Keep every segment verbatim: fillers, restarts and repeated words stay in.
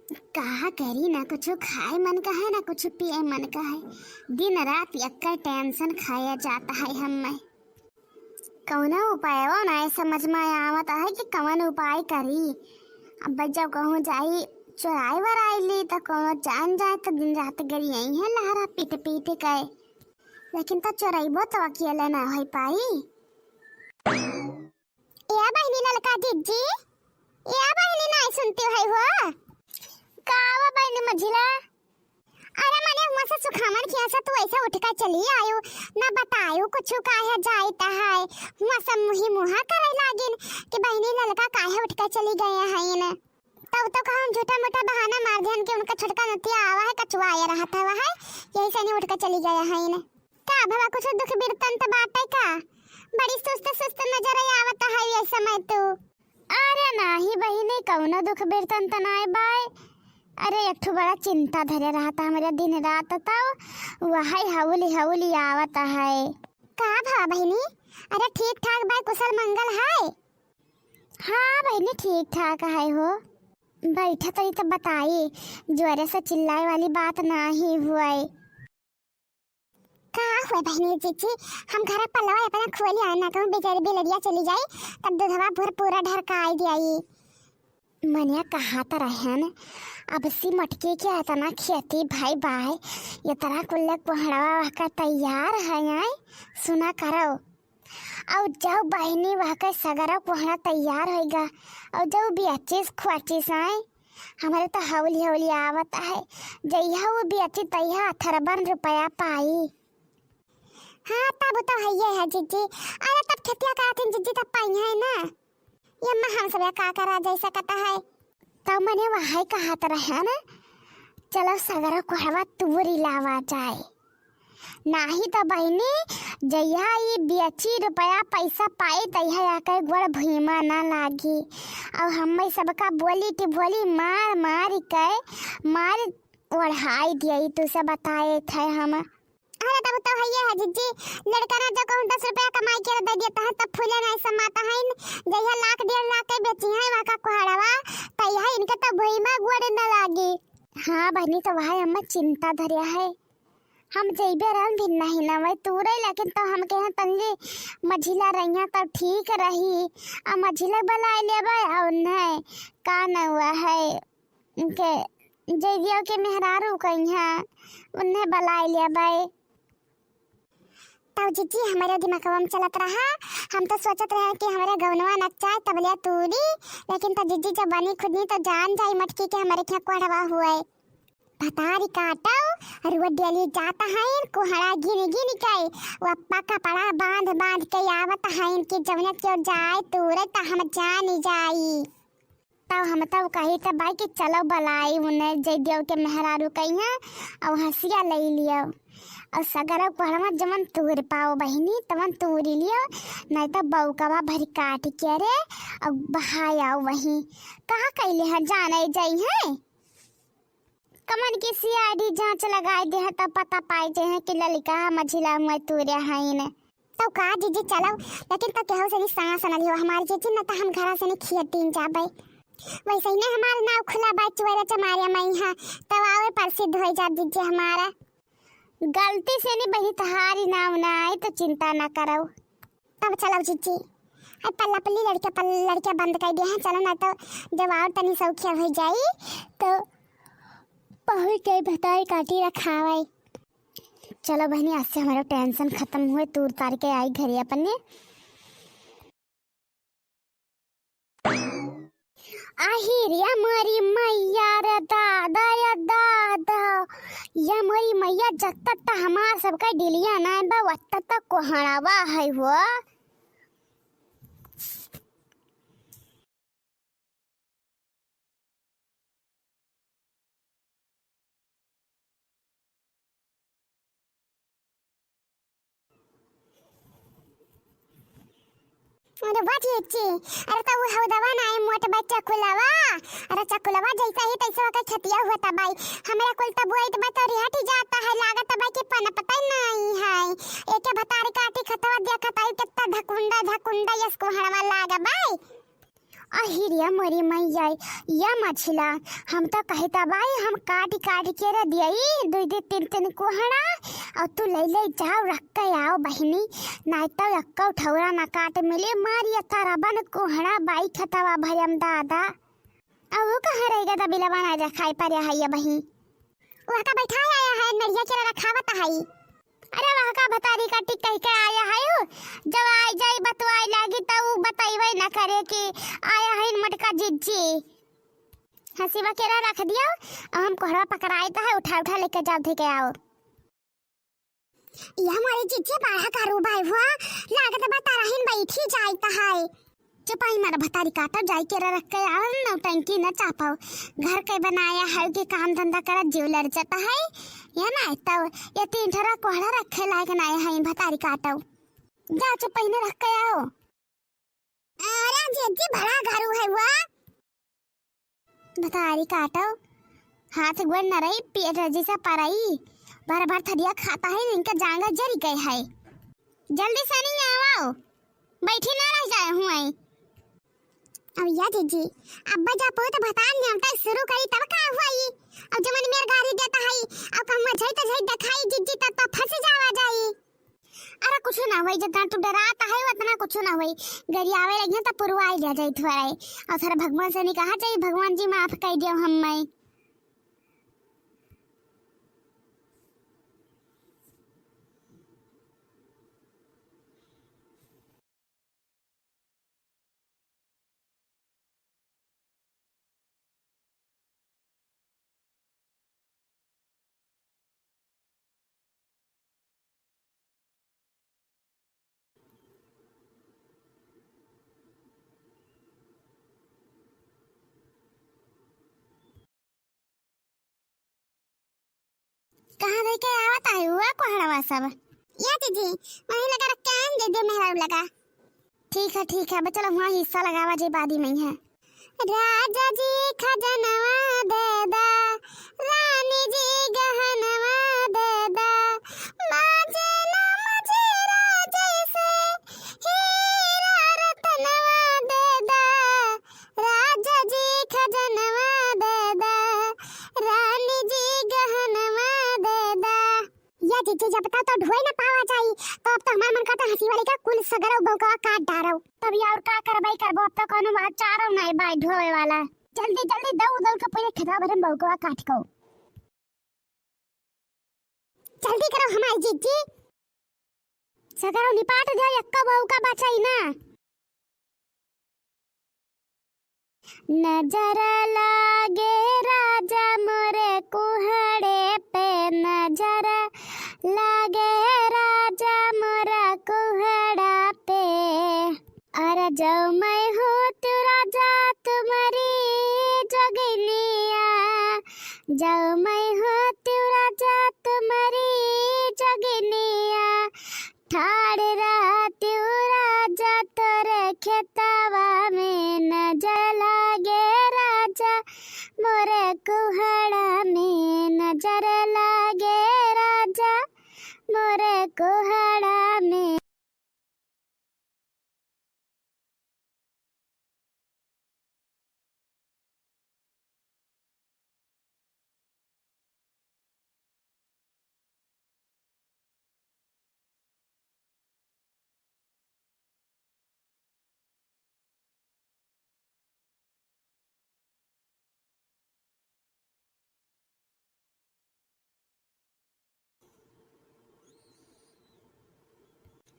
का करी, ना कुछ खाए मन का है, ना कुछ पिए मन का है। दिन रात यक्का tension खाया जाता है हमें। कौनो उपायवा ना समझ में आवत है कि कौन उपाय करी। अब जब कहूँ जाई चोराई वराई ली, तो कौनो जान जाए, तो दिन रात गरियाई है लहरा पीट पीट के। लेकिन तो चोरइबो तो अकेले ना हो पाई। ए बहिनी ललका जिज्जी, ए बहिनी, नाहीं सुनती है हो? का हुआ बहिनी मझिला? अरे मने हुआ से सुखामन खिया से तू ऐसे उठ के चली आयु, ना बतायु कुछ काहे जाइत है, हुआ से मुही मुहा करे लागिन कि बहिनी ललका काहे उठ के चली गए हैं। तब तो कहूँ झूठा मूठा बहाना मार दिहन कि उनका छोटका नतिया आवा है, कचुआ आया रहत है वह, यही से नहीं उठ के चली गया है इन्हें। का भवा कुछ दुख बिरतन त बाटे का? बड़ी सुस्त सुस्त नजर आवत है ये समय तू। अरे नाही बहिनी, कौनो दुख बिरतन त नाय बाय। अरे एक ठो बड़ा चिंता धरे रहता हमरे दिन रात, तब वही हौली हौली आवत है। का भवा बहिनी? अरे ठीक ठाक बाय, कुशल मंगल है? हाँ बहिनी, ठीक ठाक है हो। बैठा तरी तो बताई, जोरे से चिल्लाए वाली बात ना ही हुए। का हुए बहिनी जिज्जी, हम घर पल्लवा अपना खोली आना कहूँ बेचारी बिलरिया चली जाई, तब दूधवा भर पूरा ढरकाई दियाई। मनिया कहा त रहन, अब सी मटकी के इतना खेती भाई बाय, इतना कुल्ले कोहड़वा वह का तैयार है, आए सुना करो। अउ जउ बहिनी वहके सगरो कोहड़ा तैयार होइगा, अउ जउ बेचिस खोचिस आए, हमरे तो हौली हौली आवत है, जइहा वो बेची तइहा अथरबन रुपया पाई। हाँ, तब तो हइये है जिज्जी। अरे तब खेतिया कराथिन जिज्जी, तब पाई है ना। ये अम्मा हम सब का करा जा सकत है। तब मने वही कहत रहे ना, चलो सगरो कोहड़वा तूरी लावा जाए। नाही त बहिनी, जइहा ई बेची रुपया पैसा पाई, तइहा आके गोड़ भुइमा ना लागी। अउ हम्मे सबका बोली टिबोली मार मार के मार ओढ़ाई दियई, तू से बताए थे हम। अरे तब तो हइये है जिज्जी, लड़का ना जो कहूँ दस रुपया कमाई के दे दिया तहन तब फूले नहीं समाता है। जइहा लाख डेढ़ लाख के बेची है वहाँ का कोहड़वा, तइहा इनके तो भुइमा गोड़ न लागी। हाँ बहिनी, तो वह अम्मा चिंता धरिया है। हम जइबे रहन भी नहीं ना वही तूरे, लेकिन तो हम कहे तंजी मझिला रहिया तो ठीक रही, आ मझिला बलाए लेबे और नहीं का न हुआ है इनके जइदियो के मेहरारू कहिया उन्हें बलाए लेबे। तब जिज्जी हमरे दिमागवा में चलत रहा, हम तो सोचत रहे कि हमरे गौनवा नचाए तबले तूरी, लेकिन तो जिज्जी जब बनी खुदनी तो जान जाई मटकी के हमरे खिया कोहड़वा हुए। भतारी काटो, रुआ डेली जाता है कोहड़ा गिन गिन के, वो अप्पा कपड़ा बांध बांध के आवत है कि जौने क्यों जाए तूरे त हम जानी जाई। तब हम तब कही त बाई कि चलो बलाई उन्हें जय देव के मेहरारू कहिया, अउ हंसिया ले लियो, अउ सगरो कोहड़वा जवन तूर पाओ बहिनी तवन तूरी लियो, नहीं तो बौकवा भरी काट के रे अउ बहाया वही। कहाँ कैले हैं जाने जाई हैं? कमन की सीआईडी जांच लगाए दे है, तब पता पाए जे है कि ललिका मझिला मुए तूरे हईन। तब का जीजी चलो, लेकिन तब केहू से भी सांस न लियो हमार जीजी, न तो हम घरा से नहीं खियतीन जाबे। वैसे ही ना हमार नाव खुला बा चुएरा चमारिया मई है, तब आवे प्रसिद्ध हो जा जीजी हमारा। गलती से नहीं बहिनी तहारी नाव ना आई तो चिंता ना करो। तब चलो जीजी, आई पल्ला पल्ली लड़के पल-, लड़के बंद कर दिया है, चलो ना तो जब और तनी सौखिया हो जाई तो पहुँच गई भताई काटी रखावे। चलो बहिनी, आज से हमारा टेंशन खत्म हुए, तूर तार के आई घरे अपने। आही रे मोरी मैया रे दादा रे दादा, या मोरी मैया जत्ता त हमार सबका डिलिया ना बा, वत्ता त कोहड़ावा है हो। अरे वाह जीजी, अरे तो वो हौदवा ना है मोट बा चकुलवा, अरे चकुलवा जैसा ही तैसा ओकर खेतिया हुआ था बाई, हमरा कुल तो बुआई तो बतौरी हटी जाता है, लागत है बाई कि पनपता ही नहीं है, एके भतारी काटी खतवा दिया खताई कितना धकुंडा धकुंडा यस कोहड़वा लागा बाई। अहिरिया मोरी मैया, या मझिला, हम तो कहित बाई हम काटि काटि के रख दिया ई दुइ दुइ तीन तीन कोहड़ा, अउ तू लइ लइ जाव रख के आव बहिनी, नाहीं तो एक्को ठौरा ना काटे मिली, मारी अतरबन कोहड़ा बाई खेतवा भयम दादा। अउ ऊ कहाँ रहि गए दबिलवा ना देखाई परे है ये बहिन। वह का बैठाए आया है, नरिया के रखावत है। अरे वह का भतारी काटी कहि के आया है ऊ, जब आइ जाई बतवाइ लागी त ऊ बतइबे न करे कि आया है मोटका जिज्जी। हँसिवा केरा रख दियो, अउ हम कोहड़ा पकड़ाइत है, उठा उठा लेके जाव धइ के आव। या मोरी जिज्जी बड़ा करू बाई हुआ, लागत बा तरहिन बैठी जाइत है। चुपाई मार भतारी काटो, जाई केरा रख के आव, नौटंकी न चापो। घर के बनाया है कि काम धंधा करत जीव लड़ जाता है, या ना तो ये तीन ठरा कोहड़ा रखे लायक ना है भतारी काटो। जा चुपाई न रख के आव। अरे जिज्जी बड़ा घरू है हुआ। भतारी काटो, हाथ गोड़ न रही, पेट रजी से परई, भर भर थरिया खाता है, इनका जांगर जरी गए है। जल्दी से नहीं आवो, बैठी ना रह जाए हुए। अब या जिज्जी, अब्बा जा पोत भतार नियमता शुरू करी तब का हुआ ई? अब जमन मेर गारी देता है, अब कहूँ झई त झई देखाई जिज्जी तब तो फंस जावा जाई। अरे कुछ ना होई, जितना तू डरात है उतना कुछ ना होई। गरियावे लगिहैं त पुरवाई ले जाई थोड़ा। अउ थोड़ा भगवान से नहीं कहा जाई, भगवान जी माफ कर दियो हम्मे। कहाँ धइ के आवत है हुआ कोहड़वा सब? या जिज्जी, वहीं लगा रख के आएन दे दे मेहरारू लगा। ठीक है, ठीक है, अब चलो हुआ हिस्सा लगावा जे बादी में है। राजा जी खजनवा दे दा, रानी जी गहनवा दे दा, माजे ना मजेरा जैसे हीरा रतनवा दे दा। राजा जी खजनवा दे दा, रानी जी गहनवा दे दा। या जिज्जी जब तक तो ढोए न पावा जाई, तो अब तो हमार मन करता हँसी वाली का कुल सगरो बौकवा काट डारो। तब या और का करबई करबो, अब तो कौनो बात चारो नहीं बाई ढोए वाला। जल्दी जल्दी दौड़ दौड़ के पूरे खेतवा भरे में बौकवा काट को। जल्दी करो हमारी जिज्जी। सगरो निपाट दे, एक्को बौका बचाई ना। नजर लागे राजा मोरे कुहड़े पे, नजर लागे राजा मोरा कुहड़ा पे। अरे जाऊँ मैं हूँ तू राजा तुम्हारी जोगिनिया, जाऊँ मैं हूँ तू राजा तुम्हारी जोगिनिया। ठाड़ रहत्यू राजा तोरे खेतवा में, नजर लागे राजा मोरे कुहड़ा में, नजर लागे राजा मोरे कुहड़ा में।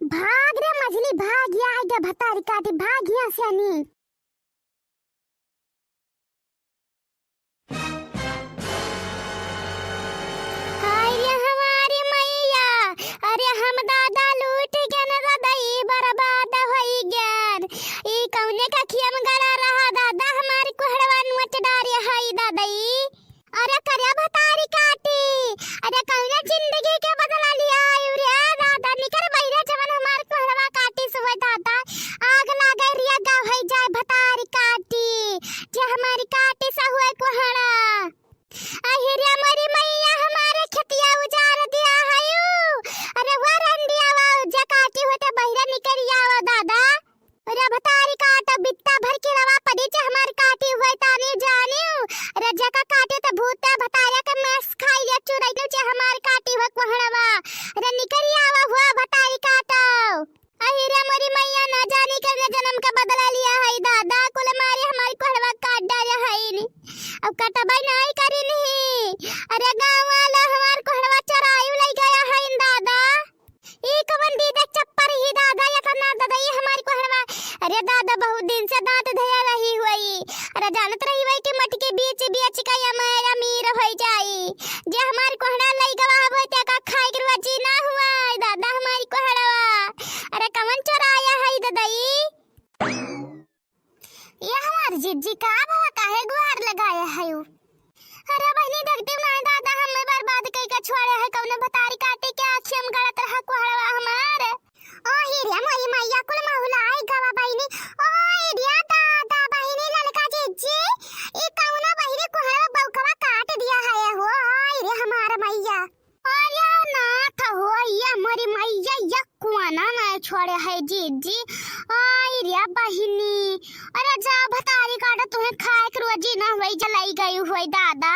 भाग रे मझली, भाग, या आइगा भतारी काटी, भाग यहाँ से अनी। हाय रे हमारी मैया, अरे हम दादा लूट गन दादा, ई बर्बाद होई गन। ई कौने का खियम गड़ा रहा दादा, हमारी कोहड़वा नोच डारे हई दादा ई। अरे करिया भतारी काटी, अरे कौने जिंदगी के बदला लिया आयु रे दादा, निकर बहिरे जवन हमार कोहड़वा काटी सुबह दादा, आग लागे रिया गावै जाए भतारी काटी, जे हमारी काटी सहुए कोहड़ा। अहिरे मोरी मैया हमारे खेतिया उजार दिया हयू, अरे वो रंडिया वो जे काटी होते बहिरे निकरिया वो दादा। अरे भतारी काट बित्ता भर के रवा पड़ी भतारा के मांस खाई लिया, चुरैनो चे हमार काटी हो कोहड़वा। अरे निकरी आवा हुआ भतारी काटो। अहि रे मोरी मैया, ना जानी कवने जनम का बदला लिया है दादा, कुल मारे हमार कोहड़वा काट डाले है नी। अब कटबै नाई करी नी। अरे गाँव वाला हमार कोहड़वा चोराई लई गया है दादा। ई कवन दीदा चप्पर ही दादा, या तो ना दादा, ई हमार कोहड़वा। अरे दादा, बहुत दिन से दांत धया रही हुई। अरे जानत रही हुई कि मटकी बेच बेच के अमीर, अमीर हो जाई। जे हमार कोहड़ा लई गवा होई, ते का खाए के रोजी ना हुआ, दादा हमार कोहड़वा। अरे कवन चोराया है दादा ई? ये हमार जिज्जी का भवा काहे गुहार लगाया है उ? अरे बहिनी, देखती ना दादा, हमें बर्बाद कई के छोड़े है, कौनो भतारी काटे के आँखी में गड़त रहा कोहड़वा हमार। ओ ही रे मोरी मैया, कुल महुला आई गवा बहिनी। ओ ही रे दादा, बहिनी ललका जिज्जी, ई कौनो बहिनी कोहड़वा बौकवा काट दिया है हो, आई रे हमार मैया। अरे नाथ हो, या मोरी मैया, या कुआना ना छोड़े है जिज्जी। आई रे बहिनी, अरे जा भतारी काटा, तुहे खाए के रोजी ना होई, जलाई गई होई दादा।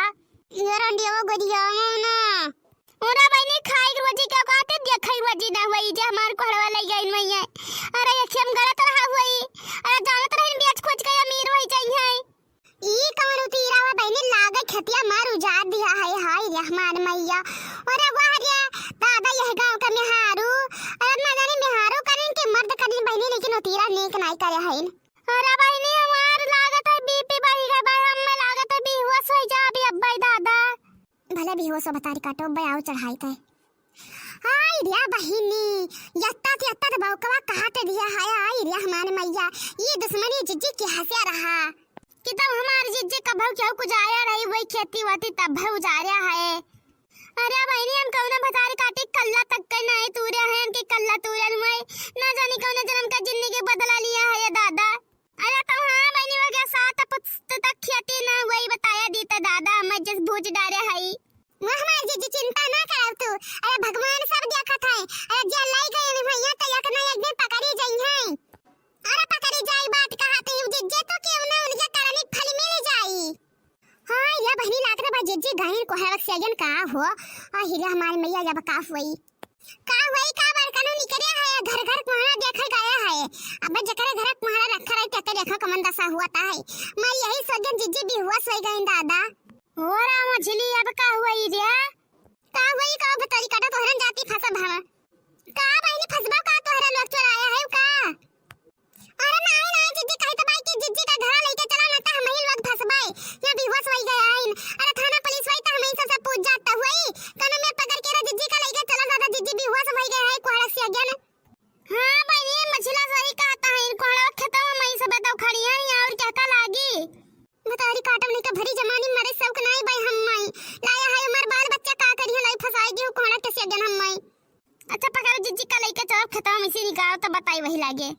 ये रंडियो गरिया ना। ओरा बहिनी, खाए के रोजी क्या कहते, देखई रोजी ना होई, जे हमार कोहड़वा लई गई मैया। अरे ये खेम गलत रहा होई। अरे जानत रहिन बेच खोज के अमीर होई जाई है। ई कवन उतीरा हुआ बहिनी, लागे खेतिया मार उजाड़ दिया है, हाय रे हमार मैया। अरे वाह रे दादा, यह गाँव का मेहारू, अरे ना जाने मेहारू करिन के मर्द करिन बहिनी, लेकिन उतीरा नेक नाई करे हइन। अरे बहिनी, हमार लागत है बीपी बढ़ी गए बा, हमें लागत है बेहोश हो जाबी अब्बे दादा। भले बेहोश हो भतारी काटो, अब्बे आओ चढ़ाई तय। हाय रे बहिनी, यत्ता ते यत्ता तो बौकवा कहाते दिया है, हाय रे हमार मैया, ये दुश्मनी जिज्जी के हंसिया रहा। कि तब हमार जिज्जी कभौ केहू कुछ आया रही, वही खेती वती तब भौ उजार्या है। अरे बहिनी, हम कौनो भतारी काटी कल्ला तक के नहीं तूरे हैं कि कल्ला तूरन हुए, ना जानी कौनो जन्म का जिंदगी बदला लिया है ये दादा। अरे तो हाँ बहिनी, हो गया सात पुस्त तक खेती ना हुई, बताया दी तो दादा, मैं जस भूज डारे हई। वो हमार जिज्जी चिंता ना करब तू, अरे भगवान सब देखत है, अरे जे लाई गए हैं भैया तो एक ना एक दिन पकड़ी जाई हैं। अरे पकड़ी जाई बात कहा थे जिज्जी, तो क्यों ना उनके करनी फल मिल जाई। हाँ या बहिनी, लागत बा जिज्जी गायन कोहरवक से अगन का हो, आ हीरा हमार मैया जब का हुई। का हुई का बड़कनू निकरे है, घर घर कोहरा देखे गए है। अब जकरे घर कोहरा रखा रही तेके देखो कमन दशा हुआ ता है। मैं यही सोचन जिज्जी बेहोश हो गई दादा। हो राम झिली, अब का हुई रे? का हुई का भतरी काटा तोहरन जाती फंसा भावा। का बहिनी फंसबा का तोहरा लोग चोराया है का? अरे नाई, नाई, जिज्जी कही तो बाई कि जिज्जी का घरा लइके चला, ना तो हमही लोग फंसबाई। या बेहोश होई गया आइन। अरे थाना पुलिस होई तो हमही सब, सब पूछ जाता हुई। कनो में पकड़ के रे जिज्जी का लइके चला, ज्यादा जिज्जी बेहोश होई गया है, कोहरा से अज्ञान। हाँ बहिनी, मझिला सही कहता है, इन कोहरा खेतवा में ही सब तो खड़ी है, और क्या का लागी? बतारी काटम नहीं का भरी जमानी मरे सब के नाई बाई हम माई। लाया है हमार बाल बच्चा का करियो, लाई फंसाई दियो कोहरा के से अज्ञान हम माई। अच्छा पकड़ जिज्जी का लइके चला खेतवा में से निकाल तो बताई वही लागे।